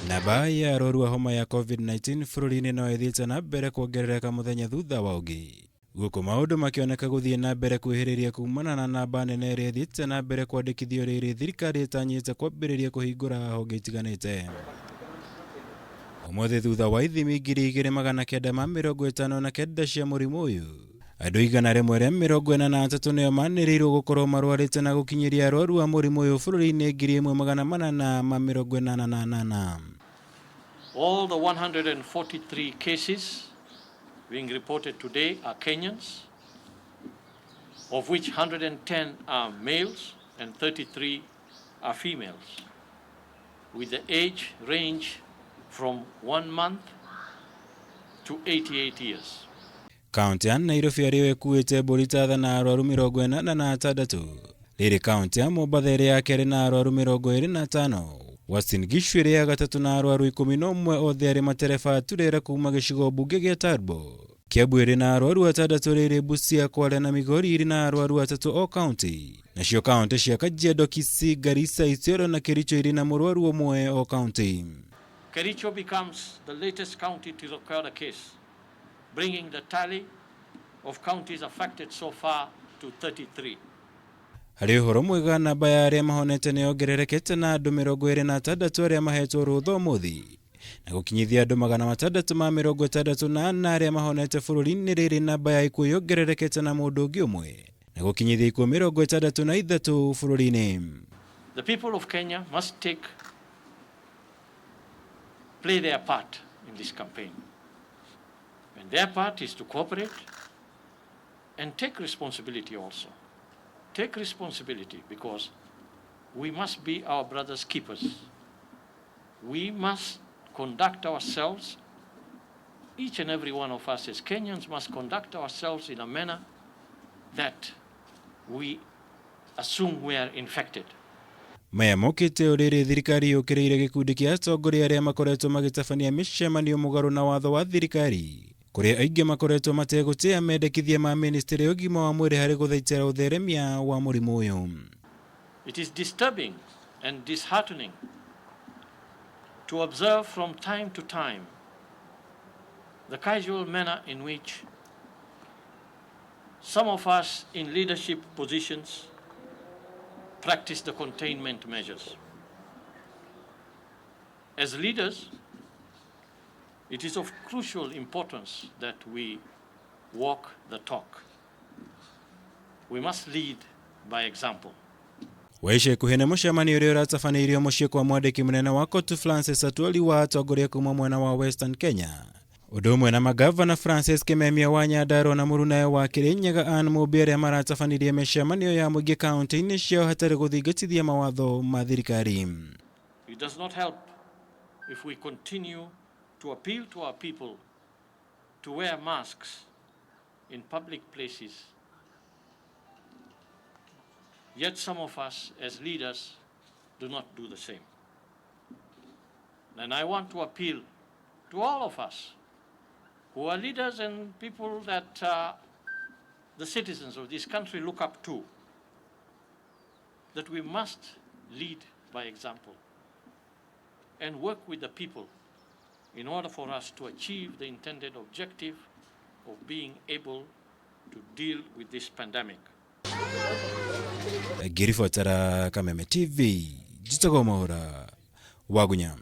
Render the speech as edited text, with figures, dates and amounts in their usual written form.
Namba ya arwaru a homa ya COVID-19 bũrũri-inĩ no ĩthiĩte na mbere kuongerereka mũthenya thutha wa ũngĩ. Gũkũ maũndũ makĩoneka gũthiĩ na mbere kwĩhĩrĩria kumana na namba nene ĩrĩa ĩthiĩte na mbere kwandĩkithio rĩrĩ thirikari ĩtanyĩte kwambĩrĩria kũhingũra honge itiganĩte. Ũmũthĩ thutha wa ithimi 2959 cia mũrimũ ũyũ, andũ 143 nĩo manĩrĩirwo gũkorwo marwarĩte na gũkinyĩria arwaru a mũrimũ ũyũ bũrũri-inĩ 1888. All the 143 cases being reported today are Kenyans, of which 110 are males and 33 are females, with the age range from 1 month to 88 years. Kaunti ya Nairobi arĩyo ĩkuĩte mbũri ta tha na arwaru 86. Rĩrĩ kaunti ya Mombatha ĩrĩ ya kerĩ na arwaru 25. Uasin Gishu ĩrĩ ya gatatũ na arwaru 11, othe arĩ matereba a turera kuma gĩcigo mbunge gĩa Turbo. Kiambu ĩrĩ na arwaru atandatũ, rĩrĩ Busia, Kwale na Migori irĩ na arwaru atatũ o kaunti. Nacio kaunti cia Kajiado, Kisii, Garissa, Isiolo na Kericho irĩ na mũrwaru ũmwe o kaunti. Kericho becomes the latest county to record a case, bringing the tally of counties affected so far to 33. Harĩ ũhoro mwega, namba ya arĩa mahonete nĩ yongererekete na andũ 26 arĩa mahetwo rũtha ũmũthĩ na gũkinyithia andũ 664 arĩa mahonete bũrũri-inĩ, rĩrĩ namba ya ikuũ yongererekete na mũndũ ũngĩ ũmwe na gũkinyithia ikuũ 63 bũrũri-inĩ. The people of Kenya must play their part in this campaign. And their part is to cooperate and take responsibility also. Take responsibility because we must be our brother's keepers. We must conduct ourselves, each and every one of us as Kenyans must conduct ourselves in a manner that we assume we are infected. Maya mokĩte o rĩrĩ thirikari yũkĩrĩire gĩkundi kĩa atongoria arĩa makoretwo magĩtabania mĩcemanio mũgarũ na watho wa thirikari, kũrĩa aingĩ makoretwo mategũtĩa mendekithia ma ministry ya ũgima wa mwĩrĩ harĩ gũthaitĩra ũtheremia wa mũrimũ ũyũ. It is disturbing and disheartening to observe from time to time the casual manner in which some of us in leadership positions practice the containment measures. As leaders, it is of crucial importance that we walk the talk. We must lead by example. Wa ica ikuhĩ nĩ mũcemanio ũrĩa ũratabanĩirio mũciĩ kwa mwandĩki mũnene wa COTU Francis Atwoli wa atongoria kuma mwena wa Western Kenya, ũndũ ũmwe na magavana Francis Kimemia wa Nyandarua na mũrunawe wa Kirinyaga Ann Mumbi, arĩa maratabanirie mĩcemanio ya mũingĩ kaunti-inĩ ciao hatarĩ gũthingatithia mawatho ma thirikari. It does not help if we continue to appeal to our people to wear masks in public places. Yet some of us as leaders do not do the same. And I want to appeal to all of us who are leaders and people that the citizens of this country look up to, that we must lead by example and work with the people in order for us to achieve the intended objective of being able to deal with this pandemic. Ngĩribotera Kameme TV, njĩtagwo Mwaura Wagunya.